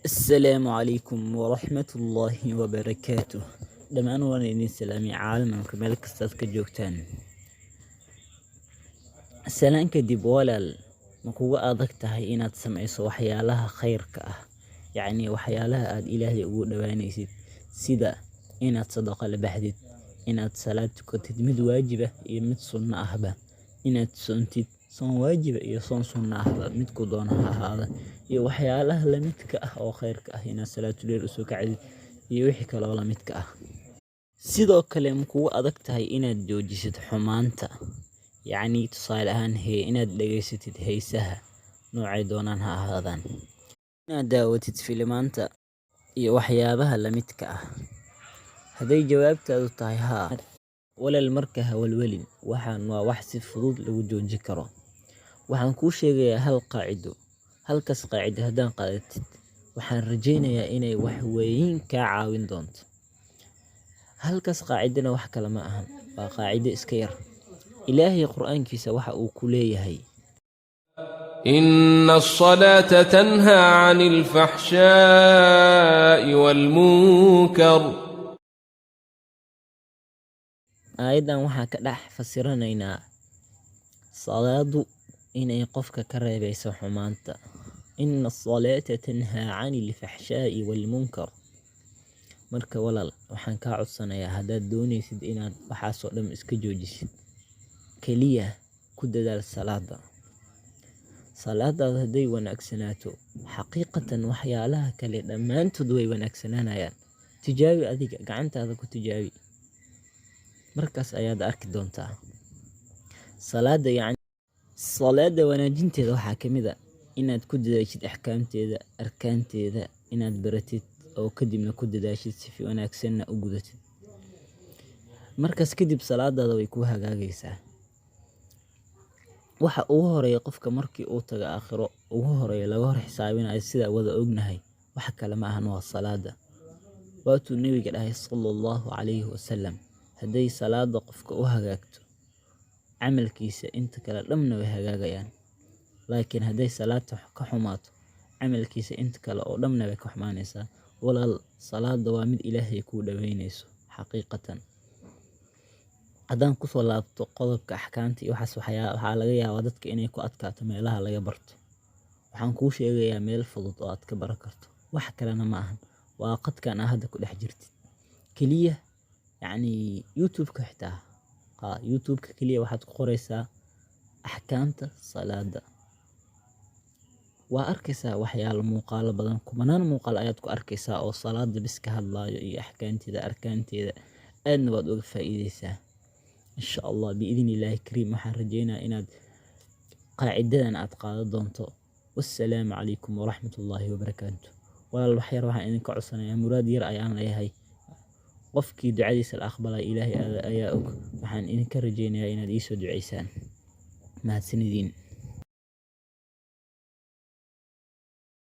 Asalaamu calaykum waraxmatullaahi wabarakaatuh. Dhammaan waan idin salaamay caalamka meel kastaad ka joogtaan. Salaan kadib, walaal, ma kugu adag tahay inaad sameyso waxyaalaha khayrka ah, yacni waxyaalaha aad Ilaahay ugu dhowaanaysid, sida inaad sadaqa la baxdid, inaad salaad tukatid, mid waajib ah iyo mid sunno ahba, inaad soontid, soon waajib ah iyo soon sunno ahba midku doono ha ahaada, iyo waxyaalaha la midka ah oo khayrka ah, inaad salaatu leyl usoo kacdid iyo wixii kale oo la midka ah? Sidoo kale, ma kugu adag tahay inaad joojisid xumaanta, yacni tusaale ahaan inaad dhegaysatid heesaha noocay doonaan ha ahaadaan, inaad daawatid filimaanta iyo waxyaabaha la midka ah? Hadday jawaabtaadu tahay haa, walaal, marka ha walwalin. Waxaan waa wax si fudud lagu jooji karo. Waxaan kuu sheegayaa hal qaacido. Halkaas qaacido haddaan qaadatid, waxaan rajaynayaa inay wax weyn kaa caawin doonto. Halkaas qaacidana wax kale ma ahan, waa qaacido iska yar. Ilaahay Qur-aankiisa waxa uu ku leeyahay: إن الصلاة تنهى عن الفحشاء والمنكر. Aayaddan waxaa ka dhex fasiranaynaa salaadu inay qofka ka reebayso xumaanta. إن الصلاة تنهى عن الفحشاء والمنكر. Marka walaal, waxaan kaa codsanayaa, haddaad doonaysid inaad waxaasoo dhan iska joojisid, keliya ku dadaal salaada. Salaadaada hadday wanaagsanaato, xaqiiqatan waxyaalaha kale dhammaantood way wanaagsanaanayaan. Tijaabi, adiga gacantaada ku tijaabi, markaas ayaad arki doontaa. Salaada, yacni salaada wanaajinteeda, waxaa ka mid ah inaad ku dadaashid axkaamteeda, arkaanteeda inaad baratid, oo kadibna ku dadaashid, si wanaagsanna u gudatid. Markaas kadib salaadaada way kuu hagaagaysaa. Waxa ugu horeeya qofka markii uu tago aakhiro ugu horeeya laga hor xisaabinayo, sida wada ognahay, wax kale ma ahan, waa salaada. Waatuu Nebiga dhahay صلى الله عليه وسلم: hadday salaada qofka u hagaagto, camalkiisa inta kale dhamna way hagaagayaan, laakiin hadday salaada ka xumaato, camalkiisa inta kale oo dhamna way ka xumaanaysaa. Walaal, salaada waa mid Ilaahay kuu dhaweynayso xaqiiqatan. Haddaan kusoo laabto qodobka axkaamta iyo waxaas, waxaa laga yaabaa dadka inay ku adkaato meelaha laga barto. Waxaan kuu sheegayaa meel fudud oo aad ka baran karto. Wax kalena ma ahan, waa qadkan aa hadda ku dhex jirtid keliya, yacni YouTube-ka xitaa. YouTube-ka keliya waxaad ku qoraysaa "axkaamta salaada". Waa arkaysaa waxyaalo muuqaalo badan, kumanaan muuqaal ayaad ku arkaysaa oo salaada bis ka hadlaayo iyo axkaamteeda, arkaanteeda. Aadna waad uga faa'iideysaa, insha Allah, بإذن الله الكريم. Waxaan rajeynayaa inaad qaacidadan aad qaadan doonto. Wassalaamu calaykum waraxmatullaahi wabarakaatu. Walaal, wax yar waxaan idinka codsanayaa, muraad yar ayaan leeyahay. Qofkii ducadiisa la aqbalay Ilaahay ayaa og. Waxaan idinka rajeynayaa inaad iisoo duceysaan. Mahadsanidin.